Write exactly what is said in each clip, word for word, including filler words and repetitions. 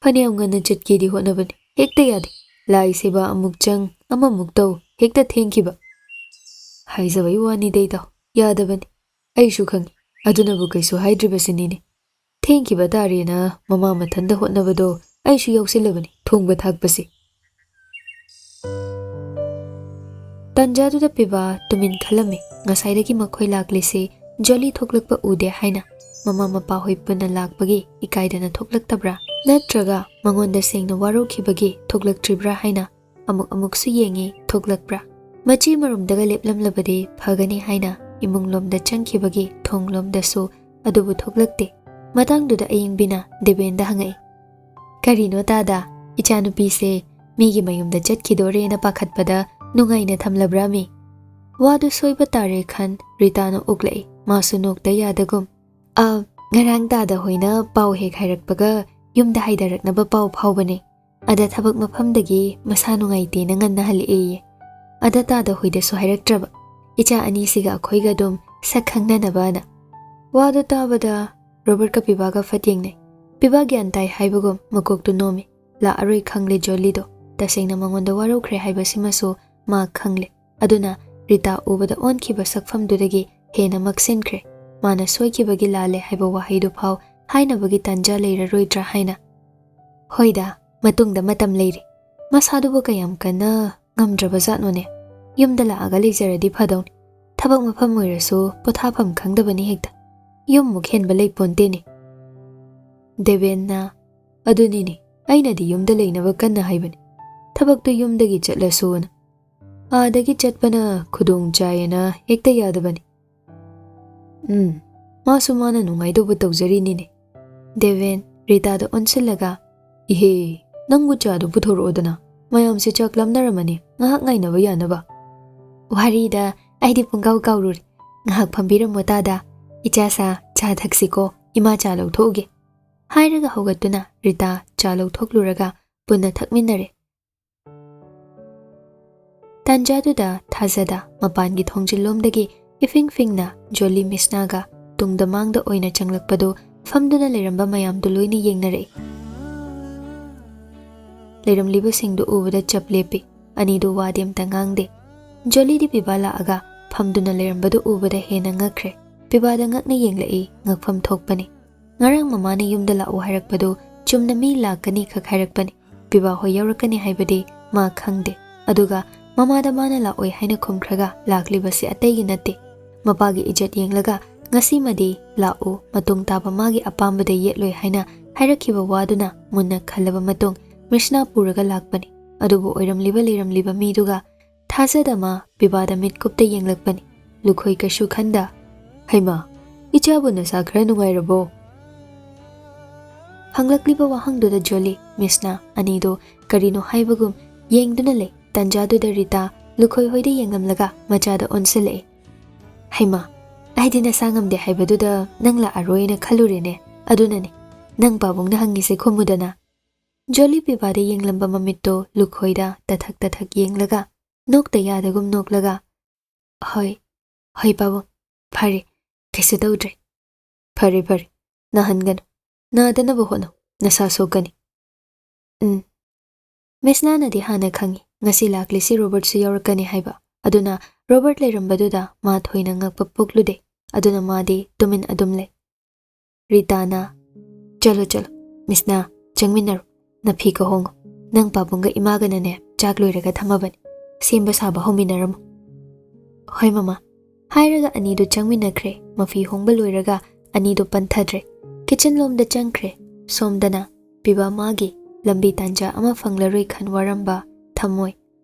ꯐꯅꯌꯥꯝ ꯉꯟꯅ ꯆꯠꯀꯦꯗꯤ ꯍꯣꯠꯅꯕꯅꯤ, ꯍꯦꯛꯇ ꯌꯥꯗꯦ꯫ ꯂꯥꯏ ꯁꯦꯕꯥ ꯑꯃꯨꯛ ꯆꯪ, ꯑꯃꯃꯨꯛ ꯇꯧ, ꯍꯦꯛꯇ ꯊꯦꯡꯈꯤꯕ꯫ ꯍꯥꯏꯖꯕꯩ ꯋꯥꯅꯤꯗ ꯏꯇꯥꯎ, ꯌꯥꯗꯕꯅꯤ꯫ ꯑꯩꯁꯨ ꯈꯪꯉꯤ, ꯑꯗꯨꯅꯕꯨ ꯀꯩꯁꯨ ꯍꯥꯏꯗ꯭ꯔꯤꯕꯁꯤꯅꯤꯅꯦ꯫ ꯊꯦꯡꯈꯤꯕ ꯇꯥꯔꯦꯅ ꯃꯃꯥ ꯃꯊꯟꯗ ꯍꯣꯠꯅꯕꯗꯣ ꯑꯩꯁꯨ ꯌꯥꯎꯁꯤꯜꯂꯕꯅꯤ ꯊꯣꯡꯕ ꯊꯥꯛꯄꯁꯦ꯫ ꯇꯟꯖꯥꯗꯨꯗ ꯄꯤꯕꯥ ꯇꯨꯃꯤꯟ ꯈꯜꯂꯝꯃꯤ꯫ ꯉꯁꯥꯏꯗꯒꯤ ꯃꯈꯣꯏ ꯂꯥꯛꯂꯤꯁꯤ ꯖꯣꯂꯤ ꯊꯣꯛꯂꯛꯄ ꯎꯗꯦ ꯍꯥꯏꯅ꯫ ꯃꯃꯥ ꯃꯄꯥ ꯍꯣꯏ ꯄꯨꯟꯅ ꯂꯥꯛꯄꯒꯤ ꯏꯀꯥꯏꯗꯅ ꯊꯣꯛꯂꯛꯇꯕ꯭ꯔꯥ? ꯅꯠꯇ꯭ꯔꯒ ꯃꯉꯣꯟꯗ ꯁꯦꯡꯅ ꯋꯥꯔꯧꯈꯤꯕꯒꯤ ꯊꯣꯛꯂꯛꯇ꯭ꯔꯤꯕ꯭ꯔꯥ ꯍꯥꯏꯅ ꯑꯃꯨꯛ ꯑꯃꯨꯛꯁꯨ ꯌꯦꯡꯉꯤ, ꯊꯣꯛꯂꯛꯄ꯭ꯔꯥ? ꯃꯆꯤ ꯃꯔꯨꯝꯗꯒ ꯂꯦꯞꯂꯝꯂꯕꯗꯤ ꯐꯒꯅꯤ ꯍꯥꯏꯅ ꯏꯃꯨꯡꯂꯣꯝꯗ ꯆꯪꯈꯤꯕꯒꯤ ꯊꯣꯡꯂꯣꯝꯗꯁꯨ, ꯑꯗꯨꯕꯨ ꯊꯣꯛꯂꯛꯇꯦ꯫ ꯃꯇꯥꯡꯗꯨꯗ ꯑꯌꯤꯡꯕꯤꯅ ꯗꯦꯕꯦꯟꯗ ꯍꯪꯉꯛꯏ, "ꯀꯔꯤꯅꯣ ꯇꯥꯗ, ꯏꯆꯥꯅꯨꯄꯤꯁꯦ ꯃꯤꯒꯤ ꯃꯌꯨꯝꯗ ꯆꯠꯈꯤꯗꯣꯔꯦꯅ ꯄꯥꯈꯠꯄꯗ ꯅꯨꯡꯉꯥꯏꯅ ꯊꯝꯂꯕ꯭ꯔꯥꯃꯤ?" ꯋꯥꯗꯨ ꯁꯣꯏꯕ ꯇꯥꯔꯦ ꯈꯟ ꯔꯤꯇꯥꯅ ꯑꯣꯛꯂꯛꯏ꯫ ꯃꯥꯁꯨ ꯅꯣꯛꯇ ꯌꯥꯗꯒꯨꯝ, "ꯑ, ꯉꯔꯥꯡ ꯇꯥꯗ ꯍꯣꯏꯅ ꯄꯥꯎ ꯍꯦꯛ ꯍꯥꯏꯔꯛꯄꯒ ꯌꯨꯝꯗ ꯍꯥꯏꯗꯔꯛꯅꯕ ꯄꯥꯎ ꯐꯥꯎꯕꯅꯦ꯫ ꯑꯗ ꯊꯕꯛ ꯃꯐꯝꯗꯒꯤ ꯃꯁꯥ ꯅꯨꯡꯉꯥꯏꯇꯦꯅ ꯉꯟꯅ ꯍꯜꯂꯛꯑꯦꯌꯦ꯫ ꯑꯗ ꯇꯥꯗ ꯍꯣꯏꯗꯁꯨ ꯍꯥꯏꯔꯛꯇ꯭ꯔꯕ꯫ ꯏꯆꯥ ꯑꯅꯤꯁꯤꯒ ꯑꯩꯈꯣꯏꯒ ꯑꯗꯨꯝ ꯁꯛ ꯈꯪꯅꯅꯕꯅ꯫" ꯋꯥꯗꯨ ꯇꯥꯕꯗ ꯔꯣꯕꯔꯠꯀ ꯄꯤꯕꯥꯒ ꯐꯠ ꯌꯦꯡꯅꯩ꯫ ꯄꯤꯕꯥ ꯒ꯭ꯌꯥꯟ ꯇꯥꯏ ꯍꯥꯏꯕꯒꯨꯝ ꯃꯀꯣꯛꯇꯨ ꯅꯣꯝꯃꯤ꯫ ꯂꯥꯛꯑꯔꯣꯏ ꯈꯪꯂꯦ ꯖꯣꯂꯤꯗꯣ꯫ ꯇꯁꯦꯡꯅ ꯃꯉꯣꯟꯗ ꯋꯥꯔꯧꯈ꯭ꯔꯦ ꯍꯥꯏꯕꯁꯤꯃꯁꯨ ꯃꯥ ꯈꯪꯂꯦ꯫ ꯑꯗꯨꯅ ꯔꯤꯇꯥ ꯎꯕꯗ ꯑꯣꯟꯈꯤꯕ ꯁꯛꯐꯝꯗꯨꯗꯒꯤ ꯍꯦꯟꯅ ꯃꯛꯁꯤꯟꯈ꯭ꯔꯦ꯫ ꯃꯥꯅ ꯁꯣꯏꯈꯤꯕꯒꯤ ꯂꯥꯜꯂꯦ ꯍꯥꯏꯕ ꯋꯥꯍꯩꯗꯨ ꯐꯥꯎ ꯍꯥꯏꯅꯕꯒꯤ ꯇꯥꯟꯖꯥ ꯂꯩꯔꯔꯣꯏꯗ꯭ꯔꯥ ꯍꯥꯏꯅ꯫ "ꯍꯣꯏꯗ, ꯃꯇꯨꯡꯗ ꯃꯇꯝ ꯂꯩꯔꯤ꯫ ꯃꯁꯥꯗꯨꯕꯨ ꯀꯌꯥꯝ ꯀꯟꯅ ꯉꯝꯗ꯭ꯔꯕꯖꯥꯠꯅꯣꯅꯦ꯫ ꯌꯨꯝꯗ ꯂꯥꯛꯑꯒ ꯂꯩꯖꯔꯗꯤ ꯐꯗꯧꯅꯤ꯫ ꯊꯕꯛ ꯃꯐꯝ ꯑꯣꯏꯔꯁꯨ ꯄꯣꯊꯥꯐꯝ ꯈꯪꯗꯕꯅꯤ ꯍꯦꯛꯇ꯫ ꯌꯨꯝꯃꯨꯛ ꯍꯦꯟꯕ ꯂꯩꯄꯣꯟꯇꯦꯅꯦ꯫" ꯗꯦꯕꯦꯟꯅ, "ꯑꯗꯨꯅꯤꯅꯦ, ꯑꯩꯅꯗꯤ ꯌꯨꯝꯗ ꯂꯩꯅꯕ ꯀꯟꯅ ꯍꯥꯏꯕꯅꯤ꯫ ꯊꯕꯛꯇꯨ ꯌꯨꯝꯗꯒꯤ ꯆꯠꯂꯁꯨꯅ꯫ ꯑꯥꯗꯒꯤ ꯆꯠꯄꯅ ꯈꯨꯗꯣꯡ ꯆꯥꯏꯌꯦꯅ ꯍꯦꯛꯇ ꯌꯥꯗꯕꯅꯤ꯫" "ꯎꯝ, ꯃꯥꯁꯨ ꯃꯥꯅ ꯅꯨꯡꯉꯥꯏꯗꯧꯕ ꯇꯧꯖꯔꯤꯅꯤꯅꯦ꯫" ꯗꯦꯕꯦꯟ ꯔꯤꯇꯥꯗ ꯑꯣꯟꯁꯤꯜꯂꯒ, "ꯏꯍꯦ, ꯅꯪꯕꯨ ꯆꯥꯗꯨ ꯄꯨꯊꯣꯔꯛꯑꯣꯗꯅ꯫ ꯃꯌꯥꯝꯁꯦ ꯆꯥꯛ ꯂꯥꯝꯅꯔꯝꯃꯅꯤ, ꯉꯥꯏꯍꯥꯛ ꯉꯥꯏꯅꯕ ꯌꯥꯅꯕ꯫" "ꯋꯥꯔꯤꯗ ꯑꯩꯗꯤ ꯄꯨꯡꯀꯥꯎ ꯀꯥꯎꯔꯨꯔꯦ꯫ ꯉꯥꯏꯍꯥꯛ ꯐꯝꯕꯤꯔꯝꯃꯣ ꯇꯥꯗ꯫ ꯏꯆꯥꯁꯥ, ꯆꯥ ꯊꯛꯁꯤꯀꯣ, ꯏꯃꯥ ꯆꯥ ꯂꯧꯊꯣꯛꯎꯒꯦ꯫" ꯍꯥꯏꯔꯒ ꯍꯧꯒꯠꯇꯨꯅ ꯔꯤꯇꯥ ꯆꯥ ꯂꯧꯊꯣꯛꯂꯨꯔꯒ ꯄꯨꯟꯅ ꯊꯛꯃꯤꯟꯅꯔꯦ꯫ ꯇꯥꯟꯖꯥꯗꯨꯗ ꯊꯥꯖꯗ ꯃꯄꯥꯟꯒꯤ ꯊꯣꯡꯖꯤꯜꯂꯣꯝꯗꯒꯤ ꯏꯐꯤꯡ ꯐꯤꯡꯅ ꯖꯣꯂꯤ ꯃꯤꯁꯅꯥꯒ ꯇꯨꯡꯗ ꯃꯥꯡꯗ ꯑꯣꯏꯅ ꯆꯪꯂꯛꯄꯗꯨ ꯐꯝꯗꯨꯅ ꯂꯩꯔꯝꯕ ꯃꯌꯥꯝꯗꯨ ꯂꯣꯏꯅ ꯌꯦꯡꯅꯔꯛꯏ꯫ ꯂꯩꯔꯝꯂꯤꯕꯁꯤꯡꯗꯨ ꯎꯕꯗ ꯆꯞ ꯂꯦꯞꯄꯤ꯫ ꯑꯅꯤꯗꯨ ꯋꯥꯗꯤ ꯑꯝꯇ ꯉꯥꯡꯗꯦ꯫ ꯖꯣꯂꯤꯗꯤ ꯄꯤꯕꯥ ꯂꯥꯛꯑꯒ ꯐꯝꯗꯨꯅ ꯂꯩꯔꯝꯕꯗꯨ ꯎꯕꯗ ꯍꯦꯟꯅ ꯉꯛꯈ꯭ꯔꯦ꯫ ꯄꯤꯕꯥꯗ ꯉꯛꯅ ꯌꯦꯡꯂꯛꯏ, ꯉꯛꯐꯝ ꯊꯣꯛꯄꯅꯤ꯫ ꯉꯔꯥꯡ ꯃꯃꯥꯅ ꯌꯨꯝꯗ ꯂꯥꯛꯎ ꯍꯥꯏꯔꯛꯄꯗꯨ ꯆꯨꯝꯅ ꯃꯤ ꯂꯥꯛꯀꯅꯤ ꯈꯛ ꯍꯥꯏꯔꯛꯄꯅꯤ꯫ ꯄꯤꯕꯥ ꯍꯣꯏ ꯌꯧꯔꯛꯀꯅꯤ ꯍꯥꯏꯕꯗꯤ ꯃꯥ ꯈꯪꯗꯦ꯫ ꯑꯗꯨꯒ ꯃꯃꯥꯗ ꯃꯥꯅ ꯂꯥꯛꯑꯣꯏ ꯍꯥꯏꯅ ꯈꯨꯝꯈ꯭ꯔꯒ ꯂꯥꯛꯂꯤꯕꯁꯤ ꯑꯇꯩꯒꯤ ꯅꯠꯇꯦ꯫ ꯃꯄꯥꯒꯤ ꯏꯖꯠ ꯌꯦꯡꯂꯒ ꯉꯁꯤꯃꯗꯤ ꯂꯥꯛꯎ, ꯃꯇꯨꯡ ꯇꯥꯕ ꯃꯥꯒꯤ ꯑꯄꯥꯝꯕꯗ ꯌꯦꯠꯂꯣꯏ ꯍꯥꯏꯅ ꯍꯥꯏꯔꯛꯈꯤꯕ ꯋꯥꯗꯨꯅ ꯃꯨꯟꯅ ꯈꯜꯂꯕ ꯃꯇꯨꯡ ꯃ꯭ꯔꯤꯁꯅꯥ ꯄꯨꯔꯒ ꯂꯥꯛꯄꯅꯤ꯫ ꯑꯗꯨꯕꯨ ꯑꯣꯏꯔꯝꯂꯤꯕ ꯂꯩꯔꯝꯂꯤꯕ ꯃꯤꯗꯨꯒ ꯊꯥꯖꯗ ꯃꯥ ꯄꯤꯕꯥꯗ ꯃꯤꯠꯀꯨꯞꯇ ꯌꯦꯡꯂꯛꯄꯅꯤ꯫ ꯂꯨꯈꯣꯏ ꯀꯩꯁꯨ ꯈꯟꯗ, "ꯍꯩꯃꯥ, ꯏꯆꯥꯕꯨ ꯅꯁꯥ ꯈꯔ ꯅꯨꯡꯉꯥꯏꯔꯕꯣ?" ꯍꯪꯂꯛꯂꯤꯕ ꯋꯥꯍꯪꯗꯨꯗ ꯖꯣꯂꯤ, ꯃꯤꯁꯅꯥ ꯑꯅꯤꯗꯨ ꯀꯔꯤꯅꯣ ꯍꯥꯏꯕꯒꯨꯝ ꯌꯦꯡꯗꯨꯅ ꯂꯩ꯫ ꯇꯟꯖꯥꯗꯨꯗ ꯔꯤꯇꯥ ꯂꯨꯈꯣꯏ ꯍꯣꯏꯗ ꯌꯦꯡꯂꯝꯂꯒ ꯃꯆꯥꯗ ꯑꯣꯟꯁꯤꯜꯂꯛꯏ꯫ "ꯍꯩꯃꯥ, ꯑꯩꯗꯤ ꯅꯁꯥ ꯉꯝꯗꯦ ꯍꯥꯏꯕꯗꯨꯗ ꯅꯪ ꯂꯥꯛꯑꯔꯣꯏꯅ ꯈꯜꯂꯨꯔꯦꯅꯦ꯫ ꯑꯗꯨꯅꯅꯦ ꯅꯪ ꯄꯥꯕꯨꯡꯅ ꯍꯪꯉꯤꯁꯦ ꯈꯨꯝꯃꯨꯗꯅ꯫" ꯖꯣꯂꯤ ꯄꯤꯕꯥꯗ ꯌꯦꯡꯂꯝꯕ ꯃꯃꯤꯠꯇꯣ ꯂꯨꯈꯣꯏꯗ ꯇꯊꯛ ꯇꯊꯛ ꯌꯦꯡꯂꯒ, ꯅꯣꯛꯇ ꯌꯥꯗꯒꯨꯝ ꯅꯣꯛꯂꯒ, "ꯍꯣꯏ, ꯍꯣꯏ ꯄꯥꯕꯨꯡ, ꯐꯔꯦ, ꯀꯩꯁꯨ ꯇꯧꯗ꯭ꯔꯦ꯫ ꯐꯔꯦ, ꯐꯔꯦ, ꯅꯥꯍꯟꯒꯅꯨ꯫ ꯅꯥꯗꯅꯕ ꯍꯣꯠꯅꯧ, ꯅꯁꯥ ꯁꯣꯛꯀꯅꯤ꯫" ꯎꯝ꯫ ꯃꯤꯁꯅꯥꯅꯗꯤ ꯍꯥꯟꯅ ꯈꯪꯏ ꯉꯁꯤ ꯂꯥꯛꯂꯤꯁꯤ ꯔꯣꯕꯔꯠꯁꯨ ꯌꯥꯎꯔꯛꯀꯅꯤ ꯍꯥꯏꯕ꯫ ꯑꯗꯨꯅ ꯔꯣꯕꯔꯠ ꯂꯩꯔꯝꯕꯗꯨꯗ ꯃꯥ ꯊꯣꯏꯅ ꯉꯛꯄ ꯄꯣꯛꯂꯨꯗꯦ꯫ ꯑꯗꯨꯅ ꯃꯥꯗꯤ ꯇꯨꯃꯤꯟ ꯑꯗꯨꯝ ꯂꯩ꯫ ꯔꯤꯇꯥꯅ, "ꯆꯠꯂꯣ, ꯆꯠꯂꯣ, ꯃꯤꯁꯅꯥ, ꯆꯪꯃꯤꯟꯅꯔꯣ꯫ ꯅꯐꯤ ꯈꯔ ꯍꯣꯡꯉꯣ꯫ ꯅꯪ ꯄꯥꯕꯨꯡꯒ ꯏꯃꯥꯒꯅꯅꯦ ꯆꯥꯛ ꯂꯣꯏꯔꯒ ꯊꯝꯃꯕꯅꯤ꯫ ꯁꯦꯝꯕ ꯁꯥꯕ ꯍꯧꯃꯤꯟꯅꯔꯝꯃꯣ꯫" "ꯍꯣꯏ ꯃꯃꯥ꯫" ꯍꯥꯏꯔꯒ ꯑꯅꯤꯗꯨ ꯆꯪꯃꯤꯟꯅꯈ꯭ꯔꯦ꯫ ꯃꯐꯤ ꯍꯣꯡꯕ ꯂꯣꯏꯔꯒ ꯑꯅꯤꯗꯨ ꯄꯟꯊꯗ꯭ꯔꯦ꯫ ꯀꯤꯆꯟ ꯂꯣꯝꯗ ꯆꯪꯈ꯭ꯔꯦ꯫ ꯁꯣꯝꯗꯅ ꯄꯤꯕꯥ ꯃꯥꯒꯤ ꯂꯝꯕꯤ ꯇꯥꯟꯖꯥ ꯑꯃ ꯐꯪꯂꯔꯣꯏ ꯈꯟ ꯋꯥꯔꯝꯕ ꯊꯝꯃꯣꯏ꯫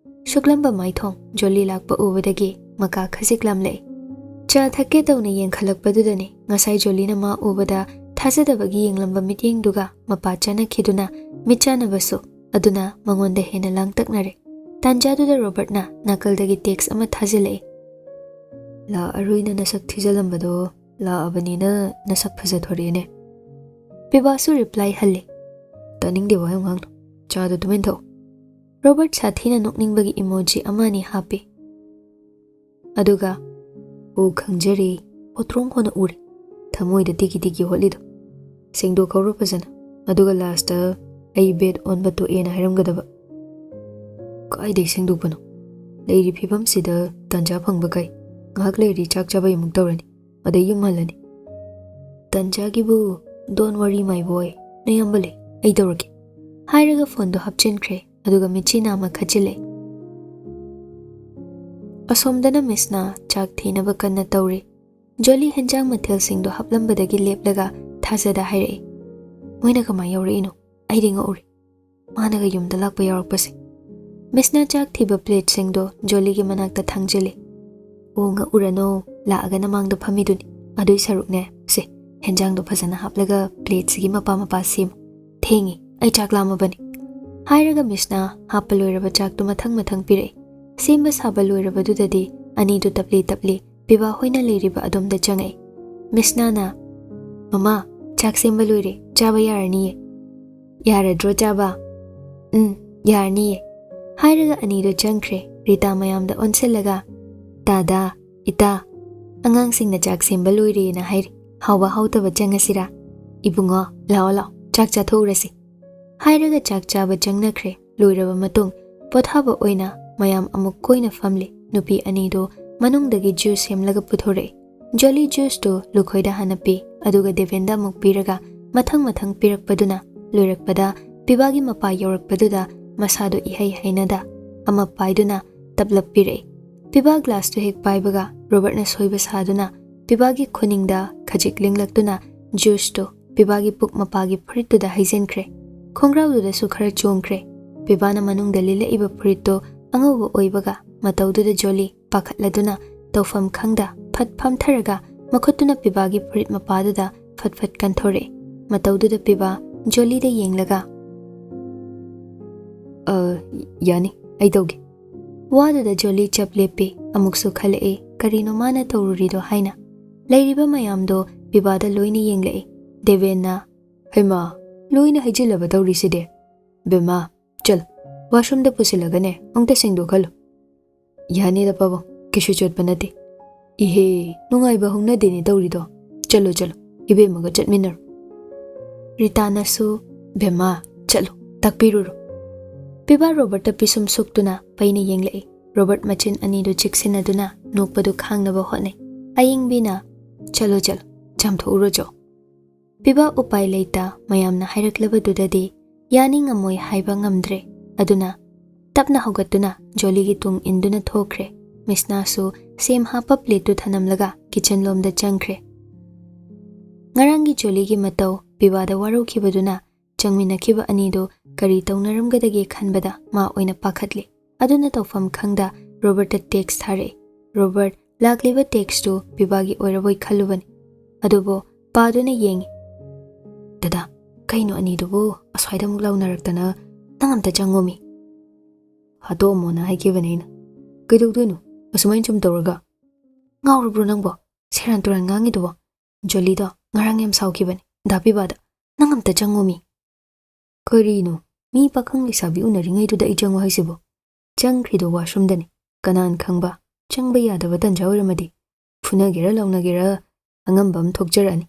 ꯁꯨꯛꯂꯝꯕ ꯃꯥꯏꯊꯣꯡ ꯖꯣꯂꯤ ꯂꯥꯛꯄ ꯎꯕꯗꯒꯤ ꯃꯀꯥ ꯈꯖꯤꯛ ꯂꯥꯝꯂꯛꯏ꯫ ꯆꯥ ꯊꯛꯀꯦ ꯇꯧꯅ ꯌꯦꯡꯈꯠꯂꯛꯄꯗꯨꯗꯅꯤ ꯉꯁꯥꯏ ꯖꯣꯂꯤꯅ ꯃꯥ ꯎꯕꯗ ꯊꯥꯖꯗꯕꯒꯤ ꯌꯦꯡꯂꯝꯕ ꯃꯤꯠꯌꯦꯡꯗꯨꯒ ꯃꯄꯥ ꯆꯥꯅꯈꯤꯗꯨꯅ ꯃꯤꯠ ꯆꯥꯅꯕꯁꯨ꯫ ꯑꯗꯨꯅ ꯃꯉꯣꯟꯗ ꯍꯦꯟꯅ ꯂꯥꯡꯇꯛꯅꯔꯦ꯫ ꯇꯥꯟꯖꯥꯗꯨꯗ ꯔꯣꯕꯔꯠꯅ ꯅꯥꯀꯜꯗꯒꯤ ꯇꯦꯛꯁ ꯑꯃ ꯊꯥꯖꯤꯜꯂꯛꯏ꯫ "ꯂꯥꯛꯑꯔꯣꯏꯅ ꯅꯁꯛ ꯊꯤꯖꯜꯂꯝꯕꯗꯣ ꯂꯥꯛꯑꯕꯅꯤꯅ ꯅꯁꯛ ꯐꯖꯊꯣꯔꯛꯑꯦꯅꯦ꯫" ꯄꯤꯕꯥꯁꯨ ꯔꯤꯄ꯭ꯂꯥꯏ ꯍꯜꯂꯤ꯫ "ꯇꯥꯅꯤꯡꯗꯦ ꯋꯥ ꯌꯥꯝ ꯉꯥꯡꯅꯨ꯫ ꯆꯥꯗꯣ ꯇꯨꯃꯤꯟ ꯊꯛꯎ꯫" ꯔꯣꯕꯔꯠ ꯁꯥꯊꯤꯅ ꯅꯣꯛꯅꯤꯡꯕꯒꯤ ꯏꯃꯣꯖꯤ ꯑꯃ ꯑꯅꯤ ꯍꯥꯞꯄꯤ꯫ ꯑꯗꯨꯒ, "ꯑꯣ, ꯈꯪꯖꯔꯦ꯫ ꯍꯣꯇ꯭ꯔꯣꯡ ꯍꯣꯅ ꯎꯔꯦ꯫ ꯊꯃꯣꯏꯗ ꯇꯤꯀꯤ ꯇꯤꯀꯤ ꯍꯣꯠꯂꯤꯗꯣ꯫ ꯁꯦꯡꯗꯣꯛꯍꯧꯔꯣ ꯐꯖꯅ꯫ ꯑꯗꯨꯒ ꯂꯥꯁꯇ ꯑꯩ ꯕꯦꯠ ꯑꯣꯟꯕ ꯇꯣꯛꯑꯦꯅ ꯍꯥꯏꯔꯝꯒꯗꯕ꯫ ꯀꯥꯏꯗꯩ ꯁꯦꯡꯗꯣꯛꯄꯅꯣ? ꯂꯩꯔꯤ ꯐꯤꯕꯝꯁꯤꯗ ꯇꯟꯖꯥ ꯐꯪꯕ ꯀꯩ? ꯉꯥꯏꯍꯥꯛ ꯂꯩꯔꯗꯤ ꯆꯥꯛ ꯆꯥꯕꯩ ꯑꯃꯨꯛ ꯇꯧꯔꯅꯤ, ꯑꯗꯩ ꯌꯨꯝ ꯍꯜꯂꯅꯤ꯫ "ꯇꯟꯖꯥꯒꯤꯕꯨ, don't worry my boy, ꯅꯌꯥꯝꯕ ꯂꯩ, ꯑꯩ ꯇꯧꯔꯒꯦ" ꯍꯥꯏꯔꯒ ꯐꯣꯟꯗꯣ ꯍꯥꯞꯆꯤꯟꯈ꯭ꯔꯦ, ꯑꯗꯨꯒ ꯃꯤꯠꯆꯤ ꯅꯥꯝꯃ ꯈꯠꯆꯤꯜꯂꯦ꯫ ꯑꯁꯣꯝꯗꯅ ꯃꯤꯁꯅ ꯆꯥꯛ ꯊꯤꯅꯕ ꯀꯟꯅ ꯇꯧꯔꯤ꯫ ꯖꯣꯂꯤ ꯍꯦꯟꯖꯥꯡ ꯃꯊꯦꯜꯁꯤꯡꯗꯣ ꯍꯥꯞꯂꯝꯕꯗꯒꯤ ꯂꯦꯞꯂꯒ ꯊꯥꯖꯗ ꯍꯥꯏꯔꯛꯏ, "ꯃꯣꯏꯅ ꯀꯃꯥꯏ ꯌꯧꯔꯛꯏꯅꯣ? ꯑꯩꯗꯤ ꯉꯛꯎꯔꯦ, ꯃꯥꯅꯒ ꯌꯨꯝꯗ ꯂꯥꯛꯄ ꯌꯥꯎꯔꯛꯄꯁꯦ"꯫ ꯃꯤꯁꯅ ꯆꯥꯛ ꯊꯤꯕ ꯄ꯭ꯂꯦꯠꯁꯤꯡꯗꯣ ꯖꯣꯂꯤꯒꯤ ꯃꯅꯥꯛꯇ ꯊꯥꯡꯖꯤꯜꯂꯤ꯫ "ꯑꯣ, ꯉꯛꯎꯔꯅꯣ, ꯂꯥꯛꯑꯒꯅ ꯃꯥꯡꯗ ꯐꯝꯃꯤꯗꯨꯅꯤ, ꯑꯗꯨꯏ ꯁꯔꯨꯛꯅꯦ, ꯁꯦ, ꯍꯦꯟꯖꯥꯡꯗꯣ ꯐꯖꯅ ꯍꯥꯞꯂꯒ ꯄ꯭ꯂꯦꯠꯁꯤꯒꯤ ꯃꯄꯥ ꯃꯄꯥ ꯁꯦꯝꯃꯨ, ꯊꯦꯡꯉꯤ, ꯑꯩ ꯆꯥꯛ ꯂꯥꯝꯃꯕꯅꯤ" ꯍꯥꯏꯔꯒ ꯃꯤꯁꯅ ꯍꯥꯞꯄ ꯂꯣꯏꯔꯕ ꯆꯥꯛꯇꯨ ꯃꯊꯪ ꯃꯊꯪ ꯄꯤꯔꯛꯏ꯫ ꯁꯦꯝꯕ ꯁꯥꯕ ꯂꯣꯏꯔꯕꯗꯨꯗꯗꯤ ꯑꯅꯤꯗꯨ ꯇꯞꯂꯤ ꯇꯞꯂꯤ ꯄꯤꯕꯥ ꯍꯣꯏꯅ ꯂꯩꯔꯤꯕ ꯑꯗꯣꯝꯗ ꯆꯪꯉꯛꯏ꯫ ꯃꯤꯁꯅꯥꯅ, "ꯃꯃꯥ, ꯆꯥꯛ ꯁꯦꯝꯕ ꯂꯣꯏꯔꯦ, ꯆꯥꯕ ꯌꯥꯔꯅꯤꯌꯦ꯫ ꯌꯥꯔꯗ꯭ꯔꯣ ꯆꯥꯕ?" "ꯎꯝ, ꯌꯥꯔꯅꯤꯌꯦ" ꯍꯥꯏꯔꯒ ꯑꯅꯤꯗꯨ ꯆꯪꯈ꯭ꯔꯦ꯫ ꯔꯤꯇꯥ ꯃꯌꯥꯝꯗ ꯑꯣꯟꯁꯤꯜꯂꯒ, "ꯇꯥꯗꯥ, ꯏꯇꯥ, ꯑꯉꯥꯡꯁꯤꯡꯅ ꯆꯥꯛ ꯁꯦꯝꯕ ꯂꯣꯏꯔꯦꯅ ꯍꯥꯏꯔꯤ꯫ ꯍꯥꯎꯕ ꯍꯥꯎꯇꯕ ꯆꯪꯉꯁꯤꯔꯥ? ꯏꯕꯨꯡꯉꯣ, ꯂꯥꯛꯑꯣ ꯂꯥꯛꯑꯣ, ꯆꯥꯛ ꯆꯥꯊꯣꯛꯎꯔꯁꯤ" ꯍꯥꯏꯔꯒ ꯆꯥꯛ ꯆꯥꯕ ꯆꯪꯅꯈ꯭ꯔꯦ꯫ ꯂꯣꯏꯔꯕ ꯃꯇꯨꯡ ꯄꯣꯊꯥꯕ ꯑꯣꯏꯅ ꯃꯌꯥꯝ ꯑꯃꯨꯛ ꯀꯣꯏꯅ ꯐꯝꯂꯤ꯫ ꯅꯨꯄꯤ ꯑꯅꯤꯗꯨ ꯃꯅꯨꯡꯗꯒꯤ ꯖꯨꯁ ꯁꯦꯝꯂꯒ ꯄꯨꯊꯣꯔꯛꯏ꯫ ꯖꯣꯂꯤ ꯖꯨꯁꯇꯨ ꯂꯨꯈꯣꯏꯗ ꯍꯥꯟꯅ ꯄꯤ, ꯑꯗꯨꯒ ꯗꯦꯕꯦꯟꯗ ꯑꯃꯨꯛ ꯄꯤꯔꯒ ꯃꯊꯪ ꯃꯊꯪ ꯄꯤꯔꯛꯄꯗꯨꯅ ꯂꯣꯏꯔꯛꯄꯗ ꯄꯤꯕꯥꯒꯤ ꯃꯄꯥ ꯌꯧꯔꯛꯄꯗꯨꯗ ꯃꯁꯥꯗꯨ ꯏꯍꯩ ꯍꯩꯅꯗ ꯑꯃ ꯄꯥꯏꯗꯨꯅ ꯇꯞꯂꯞ ꯄꯤꯔꯛꯏ꯫ ꯄꯤꯕꯥ ꯒ꯭ꯂꯥꯁꯇꯨ ꯍꯦꯛ ꯄꯥꯏꯕꯒ ꯔꯣꯕꯔꯠꯅ ꯁꯣꯏꯕ ꯁꯥꯗꯨꯅ ꯄꯤꯕꯥꯒꯤ ꯈꯨꯅꯤꯡꯗ ꯈꯖꯤꯛ ꯂꯦꯡꯂꯛꯇꯨꯅ ꯖꯨꯁꯇꯨ ꯄꯤꯕꯥꯒꯤ ꯄꯨꯛ ꯃꯄꯥꯒꯤ ꯐꯨꯔꯤꯠꯇꯨꯗ ꯍꯩꯖꯤꯟꯈ꯭ꯔꯦ꯫ ꯈꯣꯡꯒ꯭ꯔꯥꯎꯗꯨꯗꯁꯨ ꯈꯔ ꯆꯣꯡꯈ꯭ꯔꯦ꯫ ꯄꯤꯕꯥꯅ ꯃꯅꯨꯡꯗ ꯂꯤꯠꯂꯛꯏꯕ ꯐꯨꯔꯤꯠꯇꯨ ꯑꯉꯧꯕ ꯑꯣꯏꯕꯒ ꯃꯇꯧꯗꯨꯗ ꯖꯣꯂꯤ ꯄꯥꯈꯠꯂꯗꯨꯅ ꯇꯧꯐꯝ ꯈꯪꯗ ꯐꯠ ꯐꯝꯊꯔꯒ ꯃꯈꯨꯠꯇꯨꯅ ꯄꯤꯕꯥꯒꯤ ꯐꯨꯔꯤꯠ ꯃꯄꯥꯗꯨꯗ ꯐꯠ ꯐꯠ ꯀꯟꯊꯣꯔꯛꯏ꯫ ꯃꯇꯧꯗꯨꯗ ꯄꯤꯕꯥ ꯖꯣꯂꯤꯗ ꯌꯦꯡꯂꯒ, "ꯑ, ꯌꯥꯅꯤ, ꯑꯩ ꯇꯧꯒꯦ"꯫ ꯋꯥꯗꯨꯗ ꯖꯣꯂꯤ ꯆꯞ ꯂꯦꯞꯄꯤ꯫ ꯑꯃꯨꯛꯁꯨ ꯈꯜꯂꯛꯏ, ꯀꯔꯤꯅꯣ ꯃꯥꯅ ꯇꯧꯔꯨꯔꯤꯗꯣ ꯍꯥꯏꯅ꯫ ꯂꯩꯔꯤꯕ ꯃꯌꯥꯝꯗꯣ ꯄꯤꯕꯥꯗ ꯂꯣꯏꯅ ꯌꯦꯡꯂꯛꯏ꯫ ꯗꯦꯕꯦꯟꯅ, "ꯍꯩꯃꯥ, ꯂꯣꯏꯅ ꯍꯩꯖꯤꯜꯂꯕ ꯇꯧꯔꯤꯁꯤꯗꯤ? ꯕꯦꯝꯃꯥ, ꯆꯠꯂꯣ, ꯋꯥꯁꯔꯨꯝꯗ ꯄꯨꯁꯤꯜꯂꯒꯅꯦ ꯑꯃꯨꯛꯇ ꯁꯦꯡꯗꯣꯛꯍꯜꯂꯨ"꯫ "ꯌꯥꯅꯤꯗ ꯄꯥꯕꯨꯡ, ꯀꯩꯁꯨ ꯆꯣꯠꯄ ꯅꯠꯇꯦ"꯫ "ꯏꯍꯦ, ꯅꯨꯡꯉꯥꯏꯕ ꯍꯧꯅꯗꯦꯅꯦ ꯇꯧꯔꯤꯗꯣ꯫ ꯆꯠꯂꯣ ꯆꯠꯂꯣ, ꯏꯕꯦꯝꯃꯒ ꯆꯠꯃꯤꯟꯅꯔꯣ"꯫ ꯔꯤꯇꯥꯅꯁꯨ, "ꯕꯦꯝꯃꯥ, ꯆꯠꯂꯨ, ꯇꯥꯛꯄꯤꯔꯨꯔꯣ꯫ ꯄꯤꯕꯥ ꯔꯣꯕꯔꯠꯇ ꯄꯤꯁꯨꯝ ꯁꯨꯛꯇꯨꯅ ꯄꯩꯅ ꯌꯦꯡꯂꯛꯏ꯫ ꯔꯣꯕꯔꯠ ꯃꯆꯤꯟ ꯑꯅꯤꯗꯨ ꯆꯤꯛꯁꯤꯟꯅꯗꯨꯅ ꯅꯣꯛꯄꯗꯨ ꯈꯥꯡꯅꯕ ꯍꯣꯠꯅꯩ꯫ ꯑꯌꯤꯡꯕꯤꯅ, "ꯆꯠꯂꯣ, ꯆꯠꯂꯣ, ꯆꯥꯝꯊꯣꯛꯎꯔꯣ ꯆꯣ꯫" ꯄꯤꯕꯥ ꯎꯄꯥꯏ ꯂꯩꯇ ꯃꯌꯥꯝꯅ ꯍꯥꯏꯔꯛꯂꯕꯗꯨꯗꯗꯤ ꯌꯥꯅꯤꯡꯉꯝꯃꯣꯏ ꯍꯥꯏꯕ ꯉꯝꯗ꯭ꯔꯦ꯫ ꯑꯗꯨꯅ ꯇꯞꯅ ꯍꯧꯒꯠꯇꯨꯅ ꯖꯣꯂꯤꯒꯤ ꯇꯨꯡ ꯏꯟꯗꯨꯅ ꯊꯣꯛꯈ꯭ꯔꯦ꯫ ꯃꯤꯁꯅꯥꯁꯨ ꯁꯦꯝ ꯍꯥꯞꯄ ꯄ꯭ꯂꯦꯠꯇꯨ ꯊꯅꯝꯂꯒ ꯀꯤꯆꯟ ꯂꯣꯝꯗ ꯆꯪꯈ꯭ꯔꯦ꯫ ꯉꯔꯥꯡꯒꯤ ꯖꯣꯂꯤꯒꯤ ꯃꯇꯧ ꯄꯤꯕꯥꯗ ꯋꯥꯔꯧꯈꯤꯕꯗꯨꯅ ꯆꯪꯃꯤꯟꯅꯈꯤꯕ ꯑꯅꯤꯗꯨ ꯀꯔꯤ ꯇꯧꯅꯔꯝꯒꯗꯒꯦ ꯈꯟꯕꯗ ꯃꯥ ꯑꯣꯏꯅ ꯄꯥꯈꯠꯂꯦ꯫ ꯑꯗꯨꯅ ꯇꯧꯐꯝ ꯈꯪꯗ ꯔꯣꯕꯔꯠꯇ ꯇꯦꯛꯁ ꯊꯥꯔꯛꯏ꯫ ꯔꯣꯕꯔꯠ ꯂꯥꯛꯂꯤꯕ ꯇꯦꯛꯁꯇꯨ ꯄꯤꯕꯥꯒꯤ ꯑꯣꯏꯔꯕꯣꯏ ꯈꯜꯂꯨꯕꯅꯤ꯫ ꯑꯗꯨꯕꯨ ꯄꯥꯗꯨꯅ ꯌꯦꯡꯉꯤ꯫ "ꯗꯗꯥ, ꯀꯩꯅꯣ ꯑꯅꯤꯗꯨꯕꯨ ꯑꯁ꯭ꯋꯥꯏꯗ ꯑꯃꯨꯛ ꯂꯥꯎꯅꯔꯛꯇꯅ? ꯅꯪ ꯑꯝꯇ ꯆꯪꯉꯣꯃꯤ꯫" "ꯍꯥꯠꯇꯣꯛꯑꯝꯃꯣꯅ ꯍꯥꯏꯈꯤꯕꯅꯦ ꯑꯩꯅ꯫ ꯀꯩꯗꯧꯗꯣꯏꯅꯣ ꯑꯁꯨꯃꯥꯏꯅ ꯁꯨꯝ ꯇꯧꯔꯒ?" "ꯉꯥꯎꯔꯕ꯭ꯔꯣ ꯅꯪꯕꯣ? ꯁꯦꯔꯥꯟ ꯇꯨꯔꯥꯟ ꯉꯥꯡꯉꯤꯗꯨꯕꯣ? ꯖꯣꯂꯤꯗꯣ ꯉꯔꯥꯡ ꯌꯥꯝ ꯁꯥꯎꯈꯤꯕꯅꯤ ꯗꯥ ꯄꯤꯕꯥꯗ꯫ ꯅꯪ ꯑꯝꯇ ꯆꯪꯉꯣꯃꯤ꯫" "ꯀꯔꯤꯅꯣ? ꯃꯤ ꯄꯥꯈꯪ ꯂꯩꯁꯥꯕꯤ ꯎꯅꯔꯤꯉꯩꯗꯨꯗ ꯑꯩ ꯆꯪꯉꯣ ꯍꯥꯏꯁꯤꯕꯣ?" ꯆꯪꯈ꯭ꯔꯤꯗꯣ ꯋꯥꯁꯔꯨꯝꯗꯅꯤ꯫ ꯀꯅꯥꯅ ꯈꯪꯕ, ꯆꯪꯕ ꯌꯥꯗꯕ ꯇꯟꯖꯥ ꯑꯣꯏꯔꯝꯃꯗꯤ? ꯐꯨꯅꯒꯦꯔꯥ ꯂꯥꯎꯅꯒꯦꯔꯥ, ꯑꯉꯝꯕ ꯑꯃ ꯊꯣꯛꯆꯔꯛꯑꯅꯤ꯫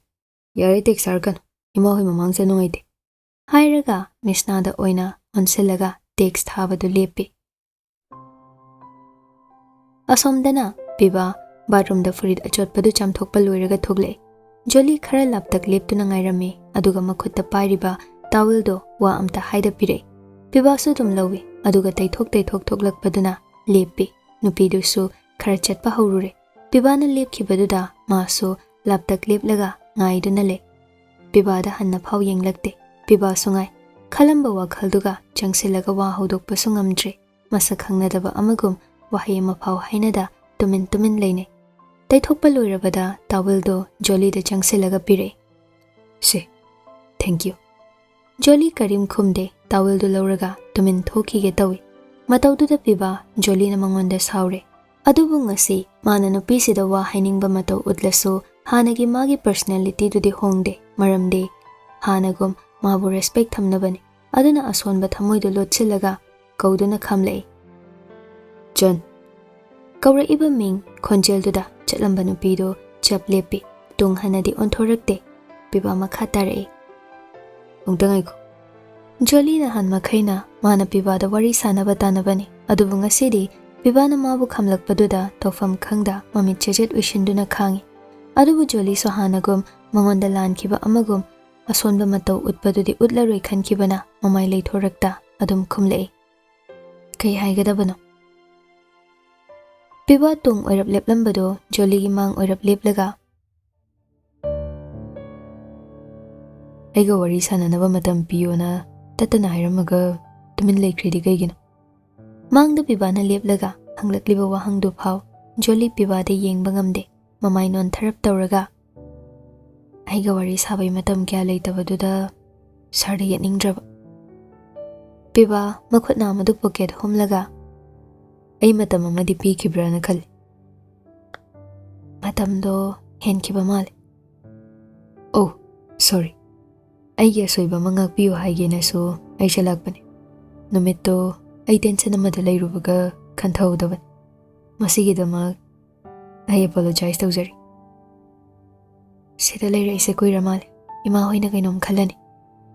"ꯌꯥꯔꯦ, ꯇꯦꯛꯁ ꯊꯥꯔꯛꯀꯅꯨ, ꯏꯃꯥ ꯍꯣꯏ ꯃꯃꯥꯡꯁꯦ ꯅꯨꯡꯉꯥꯏꯇꯦ꯫" ꯍꯥꯏꯔꯒ ꯃꯤꯁꯅꯥꯗ ꯑꯣꯏꯅ ꯑꯣꯟꯁꯤꯜꯂꯒ ꯇꯦꯛꯁ ꯊꯥꯕꯗꯨ ꯂꯦꯞꯄꯤ꯫ ꯑꯁꯣꯝꯗꯅ ꯄꯤꯕꯥ ꯕꯥꯠꯔꯨꯝꯗ ꯐꯨꯔꯤꯠ ꯑꯆꯣꯠꯄꯗꯨ ꯆꯥꯝꯊꯣꯛꯄ ꯂꯣꯏꯔꯒ ꯊꯣꯛꯂꯛꯏ꯫ ꯖꯣꯂꯤ ꯈꯔ ꯂꯥꯞꯇꯛ ꯂꯦꯞꯇꯨꯅ ꯉꯥꯏꯔꯝꯃꯤ, ꯑꯗꯨꯒ ꯃꯈꯨꯠꯇ ꯄꯥꯏꯔꯤꯕ ꯇꯥꯋꯦꯜꯗꯣ ꯋꯥ ꯑꯝꯇ ꯍꯥꯏꯗ ꯄꯤꯔꯛꯏ꯫ ꯄꯤꯕꯥꯁꯨ ꯑꯗꯨꯝ ꯂꯧꯏ, ꯑꯗꯨꯒ ꯇꯩꯊꯣꯛ ꯇꯩꯊꯣꯛ ꯊꯣꯛꯂꯛꯄꯗꯨꯅ ꯂꯦꯞꯄꯤ꯫ ꯅꯨꯄꯤꯗꯨꯁꯨ ꯈꯔ ꯆꯠꯄ ꯍꯧꯔꯨꯔꯦ꯫ ꯄꯤꯕꯥꯅ ꯂꯦꯞꯈꯤꯕꯗꯨꯗ ꯃꯥꯁꯨ ꯂꯥꯞꯇꯛ ꯂꯦꯞꯂꯒ ꯉꯥꯏꯗꯨꯅ ꯂꯩ꯫ ꯄꯤꯕꯥꯗ ꯍꯟꯅ ꯐꯥꯎ ꯌꯦꯡꯂꯛꯇꯦ꯫ ꯄꯤꯕꯥꯁꯨ ꯉꯥꯏ꯫ ꯈꯜꯂꯝꯕ ꯋꯥꯈꯜꯗꯨꯒ ꯆꯪꯁꯤꯜꯂꯒ ꯋꯥ ꯍꯧꯗꯣꯛꯄꯁꯨ ꯉꯝꯗ꯭ꯔꯦ꯫ ꯃꯁꯛ ꯈꯪꯅꯗꯕ ꯑꯃꯒꯨꯝ ꯋꯥꯍꯩ ꯑꯃ ꯐꯥꯎ ꯍꯥꯏꯅꯗ ꯇꯨꯃꯤꯟ ꯇꯨꯃꯤꯟ ꯂꯩꯅꯩ꯫ ꯇꯩꯊꯣꯛꯄ ꯂꯣꯏꯔꯕꯗ ꯇꯥꯋꯦꯜꯗꯣ ꯖꯣꯂꯤꯗ ꯆꯪꯁꯤꯜꯂꯒ ꯄꯤꯔꯛꯏ꯫ "ꯁꯦ, thank you꯫" ꯖꯣꯂꯤ ꯀꯔꯤꯝ ꯈꯨꯝꯗꯦ, ꯇꯥꯋꯦꯜꯗꯨ ꯂꯧꯔꯒ ꯇꯨꯃꯤꯟ ꯊꯣꯛꯈꯤꯒꯦ ꯇꯧꯏ꯫ ꯃꯇꯧꯗꯨꯗ ꯄꯤꯕꯥ ꯖꯣꯂꯤꯅ ꯃꯉꯣꯟꯗ ꯁꯥꯎꯔꯦ꯫ ꯑꯗꯨꯕꯨ ꯉꯁꯤ ꯃꯥꯅ ꯅꯨꯄꯤꯁꯤꯗ ꯋꯥ ꯍꯥꯏꯅꯤꯡꯕ ꯃꯇꯧ ꯎꯠꯂꯁꯨ ꯍꯥꯟꯅꯒꯤ ꯃꯥꯒꯤ ꯄꯔꯁꯅꯦꯂꯤꯇꯤꯗꯨꯗꯤ ꯍꯣꯡꯗꯦ, ꯃꯔꯝꯗꯤ ꯍꯥꯟꯅꯒꯨꯝ ꯃꯥꯕꯨ ꯔꯦꯁꯄꯦꯛ ꯊꯝꯅꯕꯅꯤ꯫ ꯑꯗꯨꯅ ꯑꯁꯣꯟꯕ ꯊꯃꯣꯏꯗꯨ ꯂꯣꯠꯁꯤꯜꯂꯒ ꯀꯧꯗꯨꯅ ꯈꯥꯝꯂꯛꯏ꯫ "ꯖꯣꯟ꯫" ꯀꯧꯔꯛꯏꯕ ꯃꯤꯡ ꯈꯣꯟꯖꯦꯜꯗꯨꯗ ꯆꯠꯂꯝꯕ ꯅꯨꯄꯤꯗꯨ ꯆꯞ ꯂꯦꯞꯄꯤ꯫ ꯇꯨꯡ ꯍꯟꯅꯗꯤ ꯑꯣꯟꯊꯣꯔꯛꯇꯦ꯫ ꯄꯤꯕꯥ ꯃꯈꯥ ꯇꯥꯔꯛꯏ꯫ "ꯑꯃꯨꯛꯇ ꯉꯥꯏꯈꯣ꯫ ꯖꯣꯂꯤ ꯅꯍꯥꯟ ꯃꯈꯩꯅ ꯃꯥꯅ ꯄꯤꯕꯥꯗ ꯋꯥꯔꯤ ꯁꯥꯅꯕ ꯇꯥꯅꯕꯅꯤ, ꯑꯗꯨꯕꯨ ꯉꯁꯤꯗꯤ ꯄꯤꯕꯥꯅ ꯃꯥꯕꯨ ꯈꯝꯂꯛꯄꯗꯨꯗ ꯇꯧꯐꯝ ꯈꯪꯗ ꯃꯃꯤꯠ ꯆꯦꯖꯦꯠ ꯎꯏꯁꯤꯟꯗꯨꯅ ꯈꯥꯡꯏ꯫ ꯑꯗꯨꯕꯨ ꯖꯣꯂꯤꯁꯨ ꯍꯥꯟꯅꯒꯨꯝ ꯃꯉꯣꯟꯗ ꯂꯥꯟꯈꯤꯕ ꯑꯃꯒꯨꯝ ꯑꯁꯣꯟꯕ ꯃꯇꯧ ꯎꯠꯄꯗꯨꯗꯤ ꯎꯠꯂꯔꯣꯏ ꯈꯟꯈꯤꯕꯅ ꯃꯃꯥꯏ ꯂꯩꯊꯣꯔꯛꯇ ꯑꯗꯨꯝ ꯈꯨꯝꯂꯛꯏ꯫ ꯀꯩ ꯍꯥꯏꯒꯗꯕꯅꯣ? ꯄꯤꯕꯥ ꯇꯨꯡ ꯑꯣꯏꯔꯞ ꯂꯦꯞꯂꯝꯕꯗꯣ ꯖꯣꯂꯤꯒꯤ ꯃꯥꯡ ꯑꯣꯏꯔꯞ ꯂꯦꯞꯂꯒ, "ꯑꯩꯒ ꯋꯥꯔꯤ ꯁꯥꯟꯅꯅꯕ ꯃꯇꯝ ꯄꯤꯌꯣꯅ ꯇꯠꯇꯅ ꯍꯥꯏꯔꯝꯃꯒ ꯇꯨꯃꯤꯟ ꯂꯩꯈ꯭ꯔꯤꯗꯤ ꯀꯩꯒꯤꯅꯣ?" ꯃꯥꯡꯗ ꯄꯤꯕꯥꯅ ꯂꯦꯞꯂꯒ ꯍꯪꯂꯛꯂꯤꯕ ꯋꯥꯍꯪꯗꯨ ꯐꯥꯎ ꯖꯣꯂꯤ ꯄꯤꯕꯥꯗ ꯌꯦꯡꯕ ꯉꯝꯗꯦ꯫ ꯃꯃꯥꯏ ꯅꯣꯟꯊꯔꯞ ꯇꯧꯔꯒ, "ꯑꯩꯒ ꯋꯥꯔꯤ ꯁꯥꯕꯩ ꯃꯇꯝ ꯀꯌꯥ ꯂꯩꯇꯕꯗꯨꯗ ꯁꯥꯔꯗ ꯌꯦꯠꯅꯤꯡꯗ꯭ꯔꯕ꯫" ꯄꯤꯕꯥ ꯃꯈꯨꯠ ꯅꯥꯝꯃꯗꯨ ꯄꯣꯀꯦꯠ ꯍꯨꯝꯂꯒ, "ꯑꯩ ꯃꯇꯝ ꯑꯃꯗꯤ ꯄꯤꯈꯤꯕ꯭ꯔꯥꯅ ꯈꯜꯂꯤ꯫ ꯃꯇꯝꯗꯣ ꯍꯦꯟꯈꯤꯕ ꯃꯥꯜꯂꯦ꯫ ꯑꯣ, ꯁꯣꯔꯤ꯫ ꯑꯩꯒꯤ ꯑꯁꯣꯏꯕ ꯑꯃ ꯉꯥꯛꯄꯤꯌꯨ ꯍꯥꯏꯒꯦꯅꯁꯨ ꯑꯩꯁꯦ ꯂꯥꯛꯄꯅꯦ꯫ ꯅꯨꯃꯤꯠꯇꯣ ꯑꯩ ꯇꯦꯟꯁꯟ ꯑꯃꯗ ꯂꯩꯔꯨꯕꯒ ꯈꯟꯊꯍꯧꯗꯕꯅꯤ꯫ ꯃꯁꯤꯒꯤꯗꯃꯛ ꯑꯩ ꯑꯦꯄꯣꯂꯣꯖꯥꯏꯁ ꯇꯧꯖꯔꯤ꯫" "ꯁꯤꯗ ꯂꯩꯔꯛꯏꯁꯦ ꯀꯨꯏꯔ ꯃꯥꯜꯂꯦ꯫ ꯏꯃꯥ ꯍꯣꯏꯅ ꯀꯩꯅꯣꯝ ꯈꯜꯂꯅꯤ꯫"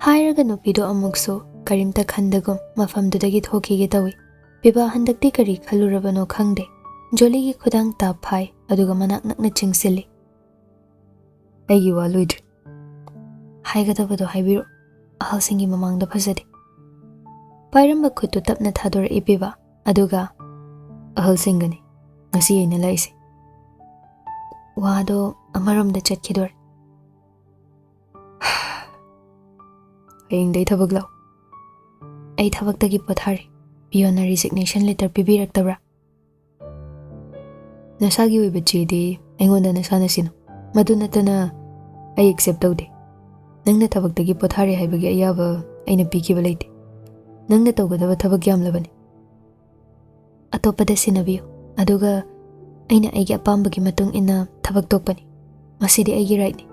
ꯍꯥꯏꯔꯒ ꯅꯨꯄꯤꯗꯣ ꯑꯃꯨꯛꯁꯨ ꯀꯔꯤꯝꯇ ꯈꯟꯗꯒꯨꯝ ꯃꯐꯝꯗꯨꯗꯒꯤ ꯊꯣꯛꯈꯤꯒꯦ ꯇꯧꯏ꯫ ꯄꯤꯕꯥ ꯍꯟꯗꯛꯇꯤ ꯀꯔꯤ ꯈꯜꯂꯨꯔꯕꯅꯣ ꯈꯪꯗꯦ꯫ ꯖꯣꯂꯤꯒꯤ ꯈꯨꯗꯥꯡ ꯇꯥꯞ ꯐꯥꯏ, ꯑꯗꯨꯒ ꯃꯅꯥꯛ ꯅꯛꯅ ꯆꯤꯡꯁꯤꯜꯂꯤ꯫ "ꯑꯩꯒꯤ ꯋꯥ ꯂꯣꯏꯗ꯭ꯔꯤ꯫" "ꯍꯥꯏꯒꯗꯕꯗꯣ ꯍꯥꯏꯕꯤꯔꯣ꯫ ꯑꯍꯜꯁꯤꯡꯒꯤ ꯃꯃꯥꯡꯗ ꯐꯖꯗꯦ꯫" ꯄꯥꯏꯔꯝꯕ ꯈꯨꯠꯇꯨ ꯇꯞꯅ ꯊꯥꯗꯣꯔꯛꯏ ꯄꯤꯕꯥ, ꯑꯗꯨꯒ, "ꯑꯍꯜꯁꯤꯡꯒꯅꯤ ꯉꯁꯤ ꯑꯩꯅ ꯂꯥꯛꯏꯁꯦ꯫" ꯋꯥꯗꯣ ꯑꯃꯔꯣꯝꯗ ꯆꯠꯈꯤꯗꯣꯔꯦ꯫ "ꯍꯌꯦꯡꯗꯩ ꯊꯕꯛ ꯂꯥꯛꯑꯣ꯫" "ꯑꯩ ꯊꯕꯛꯇꯒꯤ ꯄꯣꯊꯥꯔꯦ꯫ ꯄꯤꯌꯣꯟꯅ ꯔꯤꯖꯤꯒꯅꯦꯁꯟ ꯂꯦꯇꯔ ꯄꯤꯕꯤꯔꯛꯇꯕ꯭ꯔꯥ?" "ꯅꯁꯥꯒꯤ ꯑꯣꯏꯕ ꯆꯦꯗꯤ ꯑꯩꯉꯣꯟꯗ ꯅꯁꯥꯅ ꯁꯤꯟꯅꯧ꯫ ꯃꯗꯨ ꯅꯠꯇꯅ ꯑꯩ ꯑꯦꯛꯁꯦꯞ ꯇꯧꯗꯦ꯫ ꯅꯪꯅ ꯊꯕꯛꯇꯒꯤ ꯄꯣꯊꯥꯔꯦ ꯍꯥꯏꯕꯒꯤ ꯑꯌꯥꯕ ꯑꯩꯅ ꯄꯤꯈꯤꯕ ꯂꯩꯇꯦ꯫ ꯅꯪꯅ ꯇꯧꯒꯗꯕ ꯊꯕꯛ ꯌꯥꯝꯂꯕꯅꯤ꯫" "ꯑꯇꯣꯞꯄꯗ ꯁꯤꯟꯅꯕꯤꯌꯨ, ꯑꯗꯨꯒ ꯑꯩꯅ ꯑꯩꯒꯤ ꯑꯄꯥꯝꯕꯒꯤ ꯃꯇꯨꯡ ꯏꯟꯅ ꯊꯕꯛ ꯇꯣꯛꯄꯅꯤ꯫ ꯃꯁꯤꯗꯤ ꯑꯩꯒꯤ ꯔꯥꯏꯠꯅꯤ꯫"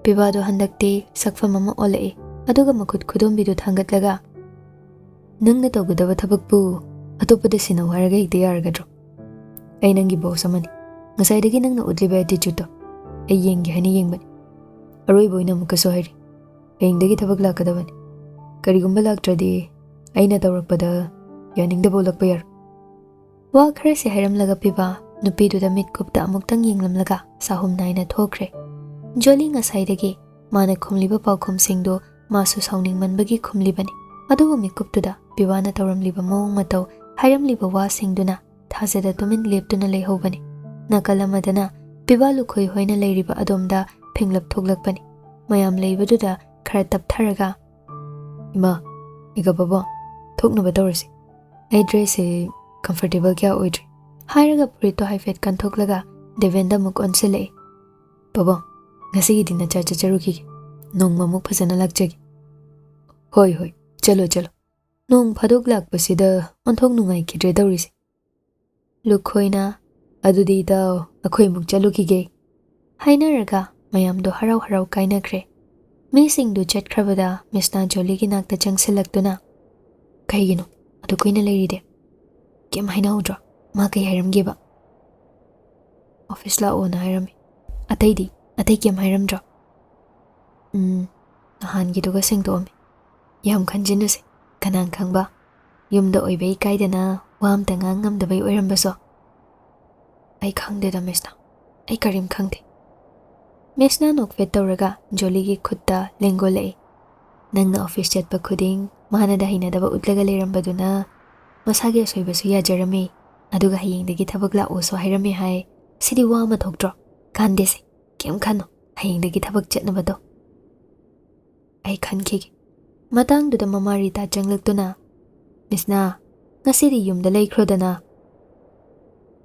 ꯄꯤꯕꯥꯗꯣ ꯍꯟꯗꯛꯇꯤ ꯁꯛꯐꯝ ꯑꯃ ꯑꯣꯜꯂꯛꯏ, ꯑꯗꯨꯒ ꯃꯈꯨꯠ ꯈꯨꯗꯣꯝꯕꯤꯗꯨ ꯊꯥꯡꯒꯠꯂꯒ, "ꯅꯪꯅ ꯇꯧꯒꯗꯕ ꯊꯕꯛꯄꯨ ꯑꯇꯣꯞꯄꯗ ꯁꯤꯟꯅꯧ ꯍꯥꯏꯔꯒ ꯍꯦꯛꯇ ꯌꯥꯔꯒꯗ꯭ꯔꯣ? ꯑꯩ ꯅꯪꯒꯤ ꯕꯣꯁ ꯑꯃꯅꯤ꯫ ꯉꯁꯥꯏꯗꯒꯤ ꯅꯪꯅ ꯎꯠꯂꯤꯕ ꯑꯦꯇꯤꯆꯨꯠꯇꯣ ꯑꯩ ꯌꯦꯡꯒꯦ ꯍꯥꯏꯅ ꯌꯦꯡꯕꯅꯤ꯫ ꯑꯔꯣꯏꯕ ꯑꯣꯏꯅ ꯑꯃꯨꯛꯀꯁꯨ ꯍꯥꯏꯔꯤ, ꯍꯌꯦꯡꯗꯒꯤ ꯊꯕꯛ ꯂꯥꯛꯀꯗꯕꯅꯤ꯫ ꯀꯔꯤꯒꯨꯝꯕ ꯂꯥꯛꯇ꯭ꯔꯗꯤ ꯑꯩꯅ ꯇꯧꯔꯛꯄꯗ ꯌꯥꯅꯤꯡꯗꯕ ꯎꯠꯂꯛꯄ ꯌꯥꯔꯣꯏ꯫ ꯋꯥ ꯈꯔꯁꯤ ꯍꯥꯏꯔꯝꯂꯒ ꯄꯤꯕꯥ ꯅꯨꯄꯤꯗꯨꯗ ꯃꯤꯠꯀꯨꯞꯇ ꯑꯃꯨꯛꯇꯪ ꯌꯦꯡꯂꯝꯂꯒ ꯆꯍꯨꯝ ꯅꯥꯏꯅ ꯊꯣꯛꯈ꯭ꯔꯦ꯫ ꯖꯣꯂꯤ ꯉꯁꯥꯏꯗꯒꯤ ꯃꯥꯅ ꯈꯨꯝꯂꯤꯕ ꯄꯥꯎꯈꯨꯝꯁꯤꯡꯗꯨ ꯃꯥꯁꯨ ꯁꯥꯎꯅꯤꯡꯃꯟꯕꯒꯤ ꯈꯨꯝꯂꯤꯕꯅꯤ꯫ ꯑꯗꯨꯕꯨ ꯃꯤꯀꯨꯞꯇꯨꯗ ꯄꯤꯕꯥꯅ ꯇꯧꯔꯝꯂꯤꯕ ꯃꯑꯣꯡ ꯃꯇꯧ, ꯍꯥꯏꯔꯝꯂꯤꯕ ꯋꯥꯁꯤꯡꯗꯨꯅ ꯊꯥꯖꯗ ꯇꯨꯃꯤꯟ ꯂꯦꯞꯇꯨꯅ ꯂꯩꯍꯧꯕꯅꯤ꯫ ꯅꯥꯀꯜ ꯑꯃꯗꯅ ꯄꯤꯕꯥ ꯂꯨꯈꯣꯏ ꯍꯣꯏꯅ ꯂꯩꯔꯤꯕ ꯑꯗꯣꯝꯗ ꯐꯤꯡꯂꯞ ꯊꯣꯛꯂꯛꯄꯅꯤ꯫ ꯃꯌꯥꯝ ꯂꯩꯕꯗꯨꯗ ꯈꯔ ꯇꯞꯊꯔꯒ, "ꯏꯃꯥ, ꯏꯒ ꯕꯕꯣ, ꯊꯣꯛꯅꯕ ꯇꯧꯔꯁꯤ꯫ ꯑꯩ ꯗ꯭ꯔꯦꯁꯁꯦ ꯀꯝꯐꯔꯇꯦꯕꯜ ꯀꯌꯥ ꯑꯣꯏꯗ꯭ꯔꯤ," ꯍꯥꯏꯔꯒ ꯐꯨꯔꯤꯠꯇꯣ ꯍꯥꯏꯐꯦꯠ ꯀꯟꯊꯣꯛꯂꯒ ꯗꯦꯕꯦꯟꯗ ꯑꯃꯨꯛ ꯑꯣꯟꯁꯤꯜꯂꯛꯏ꯫ "ꯕꯕꯣ, ꯉꯁꯤꯒꯤꯗꯤ ꯅꯆꯥ ꯆꯠꯆꯔꯨꯈꯤꯒꯦ꯫ ꯅꯣꯡꯃ ꯑꯃꯨꯛ ꯐꯖꯅ ꯂꯥꯛꯆꯒꯦ꯫" "ꯍꯣꯏ, ꯍꯣꯏ, ꯆꯠꯂꯣ, ꯆꯠꯂꯣ꯫ ꯅꯣꯡ ꯐꯥꯗꯣꯛ ꯂꯥꯛꯄꯁꯤꯗ ꯑꯣꯟꯊꯣꯛ ꯅꯨꯡꯉꯥꯏꯈꯤꯗ꯭ꯔꯦ ꯇꯧꯔꯤꯁꯦ꯫" ꯂꯨꯈꯣꯏꯅ, "ꯑꯗꯨꯗꯤ ꯏꯇꯥꯎ, ꯑꯩꯈꯣꯏ ꯑꯃꯨꯛ ꯆꯠꯂꯨꯈꯤꯒꯦ," ꯍꯥꯏꯅꯔꯒ ꯃꯌꯥꯝꯗꯣ ꯍꯔꯥꯎ ꯍꯔꯥꯎ ꯀꯥꯏꯅꯈ꯭ꯔꯦ꯫ ꯃꯤꯁꯤꯡꯗꯨ ꯆꯠꯈ꯭ꯔꯕꯗ ꯃꯤꯁꯅꯥ ꯖꯣꯂꯤꯒꯤ ꯅꯥꯛꯇ ꯆꯪꯁꯤꯜꯂꯛꯇꯨꯅ, "ꯀꯩꯒꯤꯅꯣ ꯑꯗꯨ ꯀꯨꯏꯅ ꯂꯩꯔꯤꯗꯤ? ꯀꯩꯝ ꯍꯥꯏꯅꯍꯧꯗ꯭ꯔꯣ? ꯃꯥ ꯀꯩ ꯍꯥꯏꯔꯝꯒꯦꯕ?" "ꯑꯣꯐꯤꯁ ꯂꯥꯛꯑꯣꯅ ꯍꯥꯏꯔꯝꯃꯤ꯫ ꯑꯇꯩꯗꯤ, ꯑꯇꯩ ꯀꯩꯝ ꯍꯥꯏꯔꯝꯗ꯭ꯔꯣ?" "ꯎꯝ, ꯅꯍꯥꯟꯒꯤꯗꯨꯒ ꯁꯦꯡꯗꯣꯛꯑꯝꯃꯤ꯫ ꯌꯥꯝ ꯈꯟꯖꯤꯟꯅꯨꯁꯦ꯫ ꯀꯅꯥ ꯈꯪꯕ, ꯌꯨꯝꯗ ꯑꯣꯏꯕ ꯏꯀꯥꯏꯗꯅ ꯋꯥ ꯑꯝꯇ ꯉꯥꯡ ꯉꯝꯗꯕꯩ ꯑꯣꯏꯔꯝꯕꯁꯨ꯫" "ꯑꯩ ꯈꯪꯗꯦꯗ ꯃꯤꯁꯅꯥ, ꯑꯩ ꯀꯔꯤꯝ ꯈꯪꯗꯦ꯫" ꯃꯤꯁꯅꯥ ꯅꯣꯛꯐꯦꯠ ꯇꯧꯔꯒ ꯖꯣꯂꯤꯒꯤ ꯈꯨꯠꯇ ꯂꯦꯡꯒꯣꯜꯂꯛꯏ꯫ "ꯅꯪꯅ ꯑꯣꯐꯤꯁ ꯆꯠꯄ ꯈꯨꯗꯤꯡ ꯃꯥꯅꯗ ꯍꯩꯅꯗꯕ ꯎꯠꯂꯒ ꯂꯩꯔꯝꯕꯗꯨꯅ ꯃꯁꯥꯒꯤ ꯑꯁꯣꯏꯕꯁꯨ ꯌꯥꯖꯔꯝꯃꯤ, ꯑꯗꯨꯒ ꯍꯌꯦꯡꯗꯒꯤ ꯊꯕꯛ ꯂꯥꯛꯑꯣꯁꯨ ꯍꯥꯏꯔꯝꯃꯤ ꯍꯥꯏ꯫ ꯁꯤꯗꯤ ꯋꯥ ꯑꯃ ꯊꯣꯛꯇ꯭ꯔꯣ? ꯀꯥꯟꯗꯦꯁꯦ, ꯀꯩꯝ ꯈꯟꯅꯨ, ꯍꯌꯦꯡꯗꯒꯤ ꯊꯕꯛ ꯆꯠꯅꯕꯗꯣ꯫ ꯑꯩ ꯈꯟꯈꯤꯒꯦ꯫" ꯃꯇꯥꯡꯗꯨꯗ ꯃꯃꯥ ꯔꯤꯇꯥ ꯆꯪꯂꯛꯇꯨꯅ, "ꯃꯤꯁꯅꯥ, ꯉꯁꯤꯗꯤ ꯌꯨꯝꯗ ꯂꯩꯈ꯭ꯔꯣꯗꯅ꯫"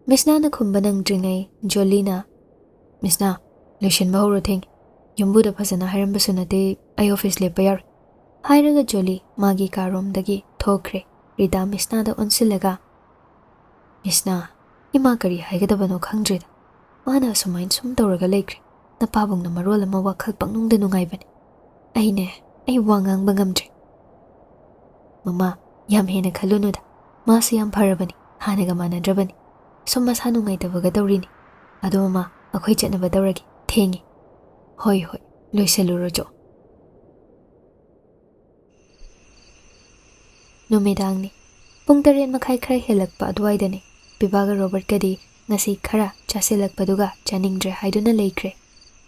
ꯃꯤꯁꯅꯥꯅ ꯈꯨꯝꯕ ꯅꯪꯗ꯭ꯔꯤꯉꯩ ꯖꯣꯂꯤꯅ, "ꯃꯤꯁꯅꯥ, ꯂꯣꯏꯁꯤꯟꯕ ꯍꯧꯔꯣ, ꯊꯦꯡꯉꯦ꯫ ꯌꯨꯝꯕꯨꯗ ꯐꯖꯅ ꯍꯥꯏꯔꯝꯕꯁꯨ ꯅꯠꯇꯦ, ꯑꯩ ꯑꯣꯐꯤꯁ ꯂꯦꯞꯄ ꯌꯥꯔꯣꯏ," ꯍꯥꯏꯔꯒ ꯖꯣꯂꯤ ꯃꯥꯒꯤ ꯀꯥꯔꯣꯝꯗꯒꯤ ꯊꯣꯛꯈ꯭ꯔꯦ꯫ ꯔꯤꯇꯥ ꯃꯤꯁꯅꯥꯗ ꯑꯣꯟꯁꯤꯜꯂꯒ, "ꯃꯤꯁꯅꯥ, ꯏꯃꯥ ꯀꯔꯤ ꯍꯥꯏꯒꯗꯕꯅꯣ ꯈꯪꯗ꯭ꯔꯦꯗ꯫ ꯃꯥꯅ ꯑꯁꯨꯃꯥꯏꯅ ꯁꯨꯝ ꯇꯧꯔꯒ ꯂꯩꯈ꯭ꯔꯦ꯫ ꯅꯄꯥꯕꯨꯡꯅ ꯃꯔꯣꯜ ꯑꯃ ꯋꯥꯈꯜ ꯄꯪꯅꯨꯡꯗ ꯅꯨꯡꯉꯥꯏꯕꯅꯦ꯫ ꯑꯩꯅꯦ, ꯑꯩ ꯋꯥ ꯉꯥꯡꯕ ꯉꯝꯗ꯭ꯔꯦ꯫" "ꯃꯃꯥ, ꯌꯥꯝ ꯍꯦꯟꯅ ꯈꯜꯂꯨꯅꯨꯗ꯫ ꯃꯥꯁꯨ ꯌꯥꯝ ꯐꯔꯕꯅꯤ, ꯍꯥꯟꯅꯒ ꯃꯥꯟꯅꯗ꯭ꯔꯕꯅꯤ꯫ ꯁꯨꯝ ꯃꯁꯥ ꯅꯨꯡꯉꯥꯏꯇꯕꯒ ꯇꯧꯔꯤꯅꯤ꯫ ꯑꯗꯣ ꯃꯃꯥ, ꯑꯩꯈꯣꯏ ꯆꯠꯅꯕ ꯇꯧꯔꯒꯦ, ꯊꯦꯡꯉꯦ꯫" "ꯍꯣꯏ, ꯍꯣꯏ, ꯂꯣꯏꯁꯜꯂꯨꯔꯣ ꯆꯣ꯫" ꯅꯨꯃꯤꯗꯥꯡꯅꯤ꯫ ꯄꯨꯡ ꯇꯔꯦꯠ ꯃꯈꯥꯏ ꯈꯔ ꯍꯦꯜꯂꯛꯄ ꯑꯗꯨꯋꯥꯏꯗꯅꯤ꯫ ꯕꯤꯚꯥꯒ ꯔꯣꯕꯔꯠꯀꯗꯤ ꯉꯁꯤ ꯈꯔ ꯆꯥꯁꯤꯜꯂꯛꯄꯗꯨꯒ ꯆꯥꯅꯤꯡꯗ꯭ꯔꯦ ꯍꯥꯏꯗꯨꯅ ꯂꯩꯈ꯭ꯔꯦ꯫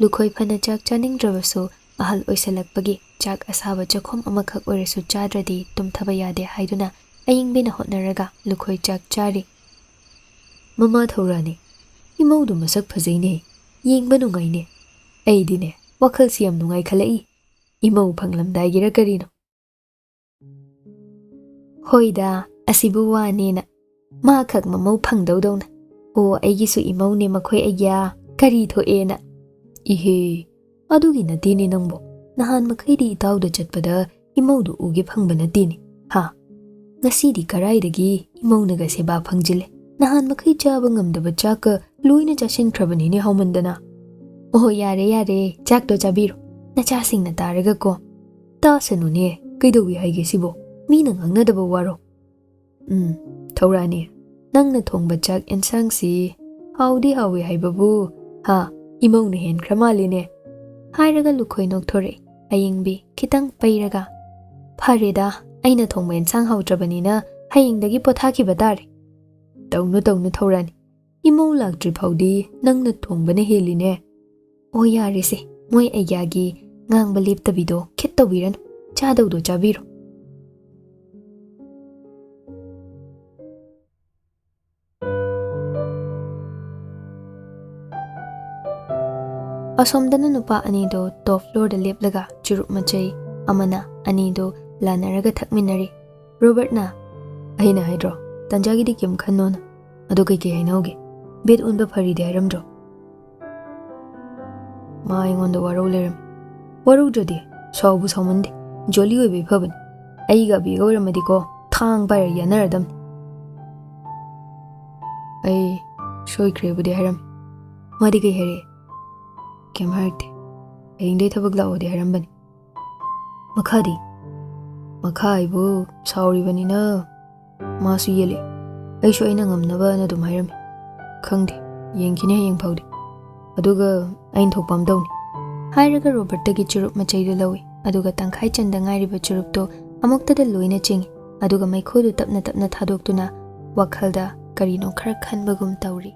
ꯂꯨꯈꯣꯏ ꯐꯅ ꯆꯥꯛ ꯆꯥꯅꯤꯡꯗ꯭ꯔꯕꯁꯨ, ꯑꯍꯜ ꯑꯣꯏꯁꯜꯂꯛꯄꯒꯤ ꯆꯥꯛ ꯑꯁꯥꯕ ꯆꯥꯛꯈꯨꯝ ꯑꯃꯈꯛ ꯑꯣꯏꯔꯁꯨ ꯆꯥꯗ꯭ꯔꯗꯤ ꯇꯨꯝꯊꯕ ꯌꯥꯗꯦ ꯍꯥꯏꯗꯨꯅ ꯑꯌꯤꯡꯕꯤꯅ ꯍꯣꯠꯅꯔꯒ ꯂꯨꯈꯣꯏ ꯆꯥꯛ ꯆꯥꯔꯤ꯫ "ꯃꯃꯥ ꯊꯧꯔꯥꯅꯤ, ꯏꯃꯧꯗꯨ ꯃꯁꯛ ꯐꯖꯩꯅꯦ, ꯌꯦꯡꯕ ꯅꯨꯡꯉꯥꯏꯅꯦ꯫ ꯑꯩꯗꯤꯅꯦ, ꯋꯥꯈꯜꯁꯤ ꯌꯥꯝ ꯅꯨꯡꯉꯥꯏꯈꯠꯂꯛꯏ꯫ ꯏꯃꯧ ꯐꯪꯂꯝꯗꯥꯏꯒꯤꯔ ꯀꯔꯤꯅꯣ?" "ꯍꯣꯏꯗ, ꯑꯁꯤꯕꯨ ꯋꯥꯅꯦꯅ꯫ ꯃꯥꯈꯛ ꯃꯃꯧ ꯐꯪꯗꯧꯗꯧꯅ꯫ ꯑꯣ, ꯑꯩꯒꯤꯁꯨ ꯏꯃꯧꯅꯦ ꯃꯈꯣꯏ ꯑꯩꯒ꯭ꯌꯥ꯫ ꯀꯔꯤ ꯊꯣꯛꯑꯦꯅ?" "ꯏꯍꯦ, ꯑꯗꯨꯒꯤ ꯅꯠꯇꯦꯅꯦ ꯅꯪꯕꯨ꯫ ꯅꯍꯥꯟ ꯃꯈꯩꯗꯤ ꯏꯇꯥꯎꯗ ꯆꯠꯄꯗ ꯏꯃꯧꯗꯨ ꯎꯒꯦ ꯐꯪꯕ ꯅꯠꯇꯦꯅꯦ꯫ ꯍꯥ? ꯉꯁꯤꯗꯤ ꯀꯔꯥꯏꯗꯒꯤ ꯏꯃꯧꯅꯒ ꯁꯦꯕꯥ ꯐꯪꯖꯤꯜꯂꯦ꯫ ꯅꯍꯥꯟ ꯃꯈꯩ ꯆꯥꯕ ꯉꯝꯗꯕ ꯆꯥꯛꯀ ꯂꯣꯏꯅ ꯆꯥꯁꯤꯟꯈ꯭ꯔꯕꯅꯤꯅꯦ ꯍꯥꯎꯃꯟꯗꯅ꯫ ꯑꯣꯍꯣ, ꯌꯥꯔꯦ, ꯌꯥꯔꯦ, ꯆꯥꯛꯇꯣ ꯆꯥꯕꯤꯔꯣ꯫ ꯅꯆꯥꯁꯤꯡꯅ ꯇꯥꯔꯒꯀꯣ꯫" "ꯇꯥꯁꯅꯨꯅꯦ, ꯀꯩꯗꯧꯏ ꯍꯥꯏꯒꯦ ꯁꯤꯕꯣ? ꯃꯤꯅ ꯉꯥꯡꯅꯗꯕ ꯋꯥꯔꯣ?" "ꯎꯝ, ꯊꯧꯔꯥꯅꯤ, ꯅꯪꯅ ꯊꯣꯡꯕ ꯆꯥꯛ ꯑꯦꯟꯁꯥꯡꯁꯤ ꯍꯥꯎꯗꯤ ꯍꯥꯎꯏ ꯍꯥꯏꯕꯕꯨ, ꯍꯥ, ꯏꯃꯧꯅ ꯍꯦꯟꯈ꯭ꯔ ꯃꯥꯜꯂꯤꯅꯦ?" ꯍꯥꯏꯔꯒ ꯂꯨꯈꯣꯏ ꯅꯣꯛꯊꯣꯔꯛꯏ꯫ ꯑꯌꯤꯡꯕꯤ ꯈꯤꯇꯪ ꯄꯩꯔꯒ, "ꯐꯔꯦꯗ, ꯑꯩꯅ ꯊꯣꯡꯕ ꯑꯦꯟꯁꯥꯡ ꯍꯥꯎꯇ꯭ꯔꯕꯅꯤꯅ ꯍꯌꯦꯡꯗꯒꯤ ꯄꯣꯊꯥꯈꯤꯕ ꯇꯥꯔꯦ꯫" "ꯇꯧꯅꯨ, ꯇꯧꯅꯨ, ꯊꯧꯔꯥꯅꯤ꯫ ꯏꯃꯧ ꯂꯥꯛꯇ꯭ꯔꯤ ꯐꯥꯎꯗꯤ ꯅꯪꯅ ꯊꯣꯡꯕꯅ ꯍꯦꯜꯂꯤꯅꯦ꯫" "ꯑꯣ, ꯌꯥꯔꯦꯁꯦ, ꯃꯣꯏ ꯑꯩꯒ꯭ꯌꯥꯒꯤ ꯉꯥꯡꯕ ꯂꯦꯞꯇꯕꯤꯗꯣ ꯈꯤꯠ ꯇꯧꯕꯤꯔꯅꯨ꯫ ꯆꯥꯗꯧꯗꯣ ꯆꯥꯕꯤꯔꯣ꯫" ꯑꯁꯣꯝꯗꯅ ꯅꯨꯄꯥ ꯑꯅꯤꯗꯣ ꯇꯣꯞ ꯐ꯭ꯂꯣꯔꯗ ꯂꯦꯞꯂꯒ ꯆꯨꯔꯨꯞ ꯃꯆꯩ ꯑꯃꯅ ꯑꯅꯤꯗꯣ ꯂꯥꯟꯅꯔꯒ ꯊꯛꯃꯤꯟꯅꯔꯤ꯫ ꯔꯣꯕꯔꯠꯅ, "ꯑꯩꯅ ꯍꯥꯏꯗ꯭ꯔꯣ, ꯇꯟꯖꯥꯒꯤꯗꯤ ꯀꯩꯝ ꯈꯟꯅꯣꯅ꯫ ꯑꯗꯣ ꯀꯩꯀꯩ ꯍꯥꯏꯅꯍꯧꯒꯦ? ꯕꯦꯠ ꯑꯣꯟꯕ ꯐꯔꯤꯗꯤ ꯍꯥꯏꯔꯝꯗ꯭ꯔꯣ?" "ꯃꯥ ꯑꯩꯉꯣꯟꯗ ꯋꯥꯔꯧ ꯂꯩꯔꯝꯃꯤ꯫" "ꯋꯥꯔꯧꯗ꯭ꯔꯗꯤ, ꯁꯥꯎꯕꯨ ꯁꯥꯎꯃꯟꯗꯦ꯫ ꯖꯣꯂꯤ ꯑꯣꯏꯕꯩ ꯐꯕꯅꯤ꯫ ꯑꯩꯒ ꯑꯕꯤꯒ ꯑꯣꯏꯔꯝꯃꯗꯤꯀꯣ, ꯊꯥꯡ ꯄꯥꯏꯔ ꯌꯥꯟꯅꯔꯗꯝꯅꯤ꯫" "ꯑꯩ ꯁꯣꯏꯈ꯭ꯔꯦꯕꯨꯗꯤ ꯍꯥꯏꯔꯝꯃꯤ꯫" "ꯃꯥꯗꯤ ꯀꯩ ꯍꯥꯏꯔꯛꯑꯦ?" "ꯀꯩꯝ ꯍꯥꯏꯔꯛꯇꯦ꯫ ꯍꯌꯦꯡꯗꯩ ꯊꯕꯛ ꯂꯥꯛꯑꯣꯗꯤ ꯍꯥꯏꯔꯝꯕꯅꯤ꯫" "ꯃꯈꯥꯗꯤ?" "ꯃꯈꯥ ꯍꯥꯏꯕꯨ ꯁꯥꯎꯔꯤꯕꯅꯤꯅ ꯃꯥꯁꯨ ꯌꯦꯜꯂꯛꯑꯦ꯫ ꯑꯩꯁꯨ ꯑꯩꯅ ꯉꯝꯅꯕꯅ ꯑꯗꯨꯝ ꯍꯥꯏꯔꯝꯃꯤ꯫ ꯈꯪꯗꯦ, ꯌꯦꯡꯈꯤꯅꯤ ꯍꯌꯦꯡ ꯐꯥꯎꯗꯤ꯫ ꯑꯗꯨꯒ ꯑꯩꯅ ꯊꯣꯛꯄ ꯑꯃ ꯇꯧꯅꯤ꯫" ꯍꯥꯏꯔꯒ ꯔꯣꯕꯔꯠꯇꯒꯤ ꯆꯨꯔꯨꯞ ꯃꯆꯩꯗꯨ ꯂꯧꯏ, ꯑꯗꯨꯒ ꯇꯪꯈꯥꯏ ꯆꯟꯗ ꯉꯥꯏꯔꯤꯕ ꯆꯨꯔꯨꯞꯇꯣ ꯑꯃꯨꯛꯇꯗ ꯂꯣꯏꯅ ꯆꯤꯡꯏ꯫ ꯑꯗꯨꯒ ꯃꯩꯈꯨꯗꯨ ꯇꯞꯅ ꯇꯞꯅ ꯊꯥꯗꯣꯛꯇꯨꯅ ꯋꯥꯈꯜꯗ ꯀꯔꯤꯅꯣ ꯈꯔ ꯈꯟꯕꯒꯨꯝ ꯇꯧꯔꯤ꯫